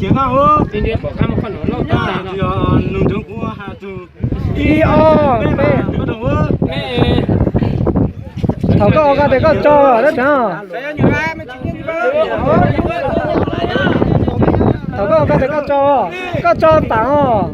Ces no, nug ntsoov kuv has tus ib ob peb. Thaum koj ua koj tes koj tso dab tsev. Thaum koj ua koj tes koj tso, koj tso tas os.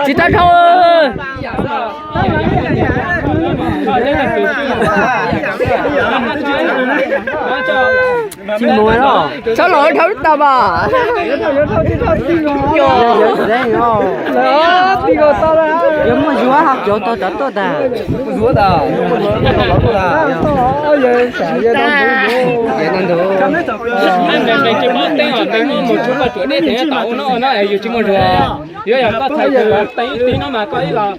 Tsis tau dhau. Txhob los dhau tau mas. Yuav muaj zuav ho cov tau cov tuaj tas. Yus tsis muaj zuav. Yuav yog koj txhais tes ib tib no mas koj ib los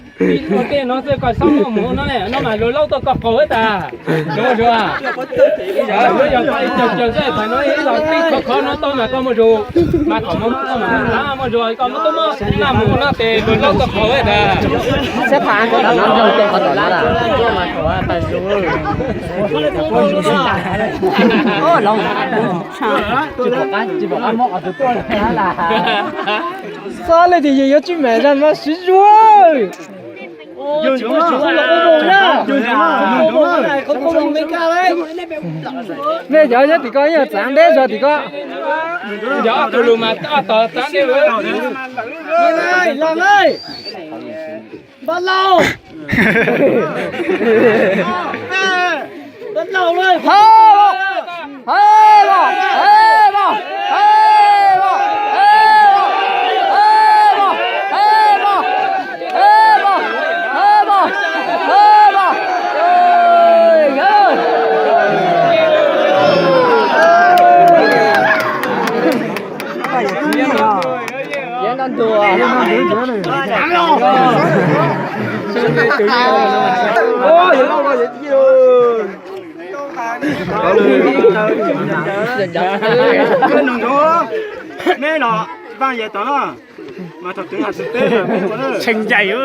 ua tej no xwb, koj txhob muaj mus no ne, no mas luag laub tuaj koj qaug tas. Luag zuav, yuav yog koj ib caug caug xwb, txhais no ib los tib khov khov no tau mas koj muaj zuav. Mas thaum muaj muaj mas muaj zuav, koj muab tuaj muab naj mus no ces luag laub tuaj qaug tas. Xab pha ko tom no nrog ko qhov tom no lawm. Xob li tias yus yuav tsum mam zam mas siv zuag. Nej cov nyob tim ko yeej txav nteb zog tim ko. Cov ob tug lus mas ob tog txav nteb. Npaj lauj! Npaj lauj lauj! Neb los vaj yas tod mas thaum twg has tsis teb. Tshee ncaim.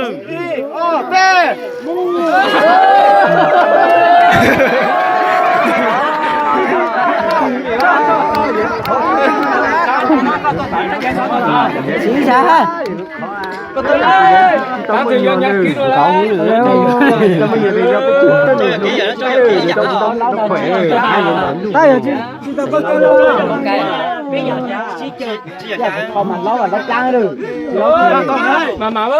Tab yog tsis tsis tau koj mas laub mas laub plab lawm. Mas mas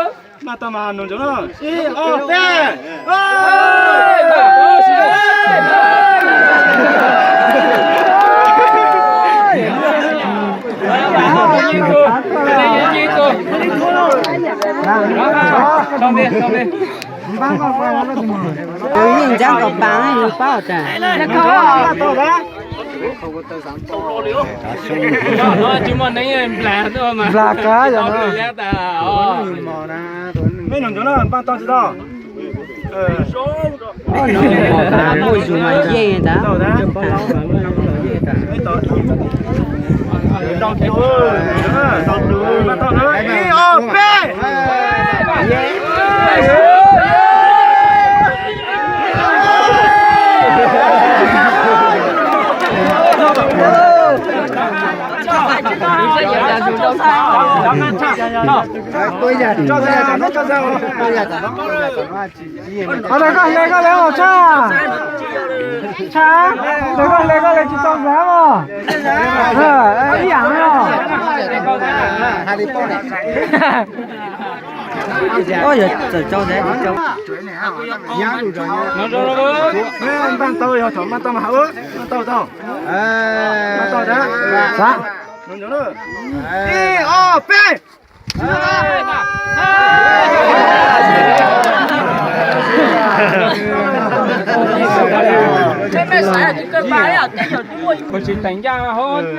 mas tau mas nus ntsoov na. Ib ob peb. Yus yeej ntseeb kom pas yus paub tas. Nplas kab yog no. Mej nus ntsoov na, npaj tau tsis tau? Muaj yus mas yeej tas. Ib ob peb. Ua li koj hle koj hle os tsa. Tshaj, ntawm koj hle koj hle tsis tau xav os. Ib yam no. Npaj tau yog thaum npaj tau mas hauv, npaj tau tau. Npaj tau tau. Ib, ob, peb.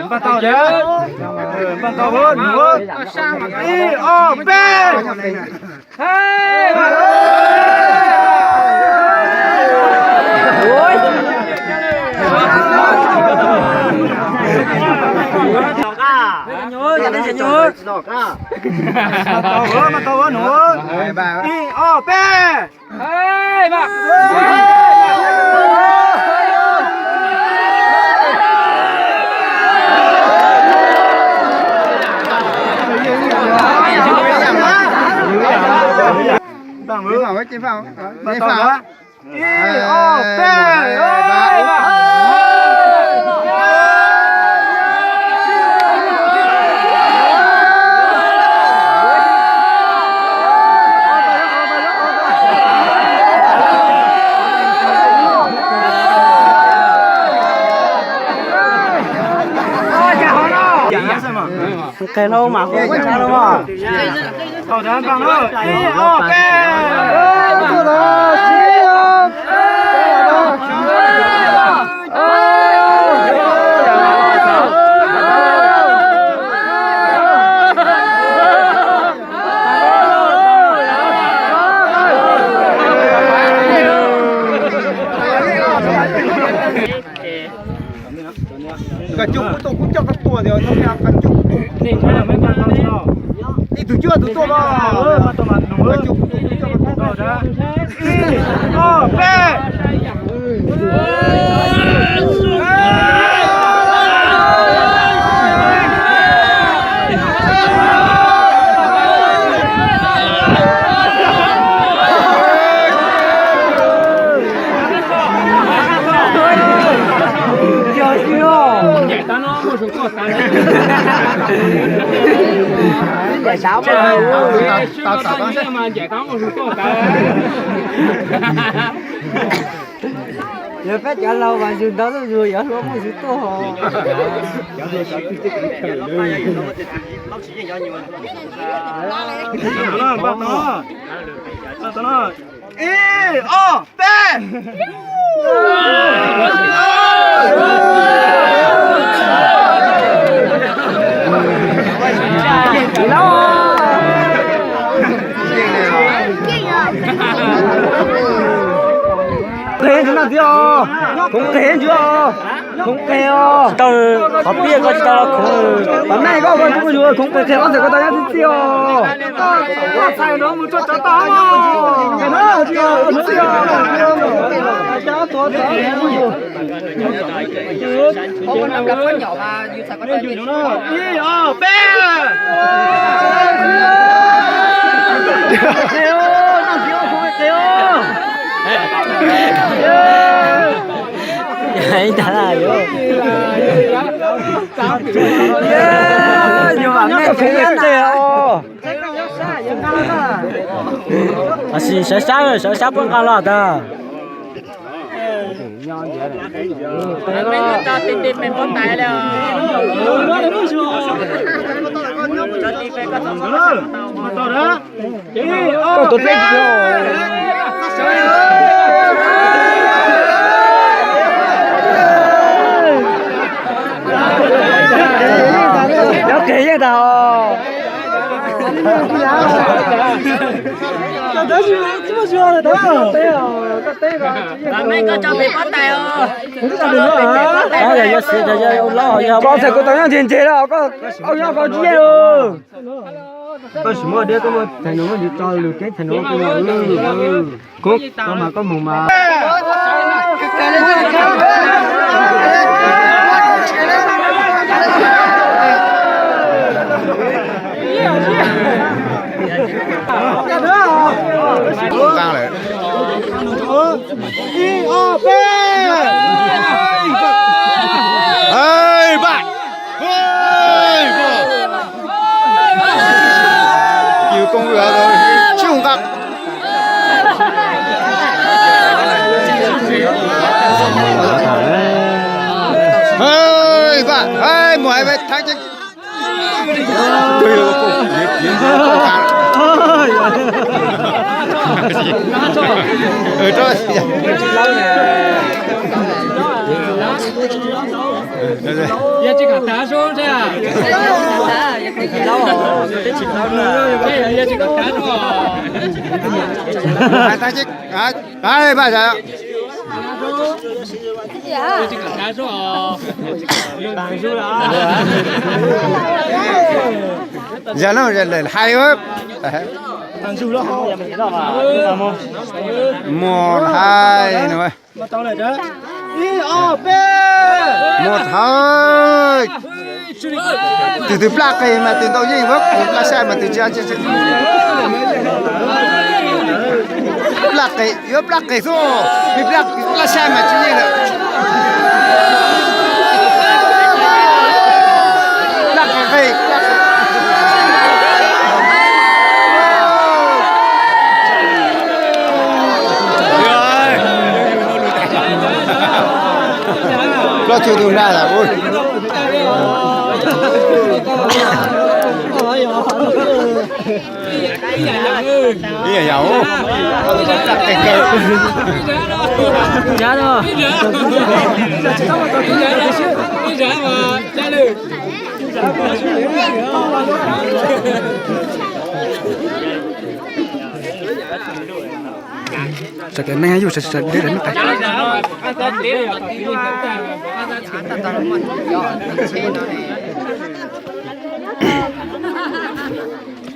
Npaj tau, npaj tau, ib, ob, peb. Mas tau, mas tau, nus. Ib, ob, peb. Ib, ob, peb. Qe hlau mas hu ua tsav los mas. Koj coj kuv tuaj, kuv coj koj tuaj tias no, koj coj kuv tuaj. Ib tug coj tus tuaj koj. Koj coj kuv tuaj, kuv coj koj tuaj. Ib, ob, peb. Yog peb cov laus mas yus ntau zuj zus, yuav hlua muaj yus tuaj. Ib, ob, peb. Qe ntsis no thiab os, khoov qe ntsis os, khoov qe os. Tsis tau, qhov pib koj tsis tau los khoov. Qhov naj koj koj tsis muaj yus khoov qe qe ob txhais koj tau nyob txi txi os. Ib, ob, peb. Tab sis sawv sab, sawv sab puab nqa los tag. Koj tuav teb tsis tau. Nyob qis yeej tag os. Koj txhais kuv tau nyob ntse ntse los koj, koj nyob koj tsis yeej. Koj sim muaj diab koj muaj txhais nus muab yus tso lwm keeb txhais nus kuv mas, koj mas koj mus mas. Ib, ob, peb. Mus hais thaj Yog no hais mus hais no. Mus hais. Tus twg plaj qis mas tus ntau yeej, tus plaj sai mas tus tsis. Plaj qis, yuav plaj qis xwb, plaj sai mas tsis yeej lawm. Plaj qis, plaj qis. Plaub tug tug nrag lawm. Ib yam yam. Sawv kev neeg yus sawv sawv deb deb.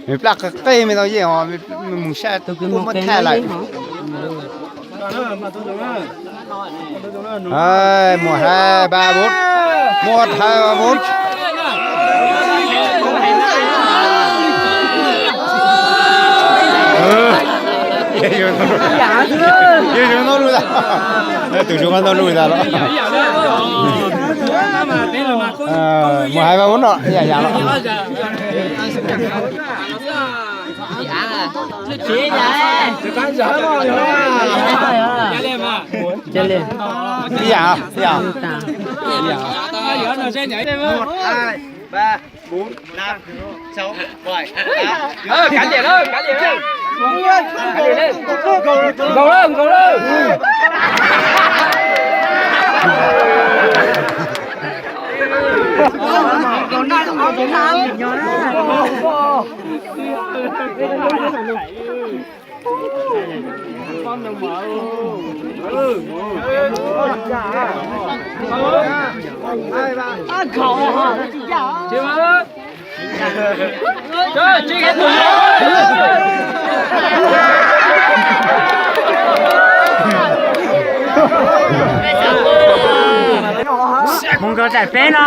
Nws plaj qis qis me tau yeej os, mus sab kuj muab thaij lawm. Mus hais ba vub, mus hais ba vub. Tus zoo ntau lus tas los. Mus hais ba vub no ib yam yam los. Ib yam, ib yam. Nkaus lawm, nkaus lawm. Mus nkaus daim peb no.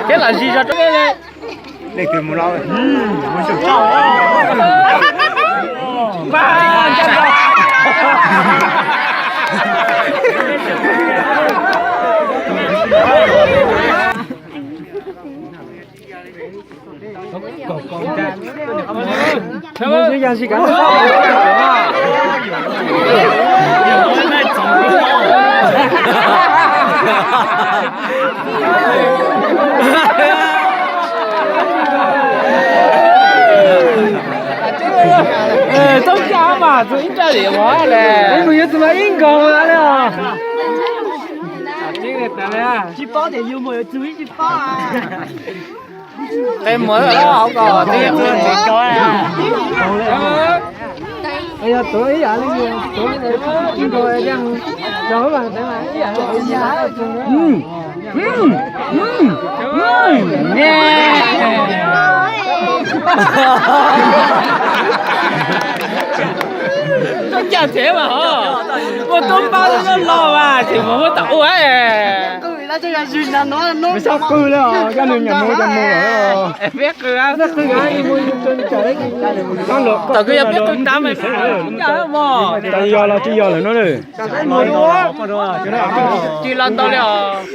Thiab los zis zog rau leej twg mus los. Txob caj mas txog ib nrab li ua le, mus yuav txog mas ib nkaus le os. Tsis paub tias yus mus yuav txug ib tsis paub. Qe muag hauv ko twb yog. Tuav ib yam li, tuav ib yam li, tuav caj tsev mas ho ua tub npab loj loj mas tseem mus muab tau ua. Txhob qw li os, koj nws nyuam mus cov mus lawm. Peb qw, thaum kawg yog peb qw tav mas yog mog. Tsis yog los tsis yog lawm no. Tsis los tau li os.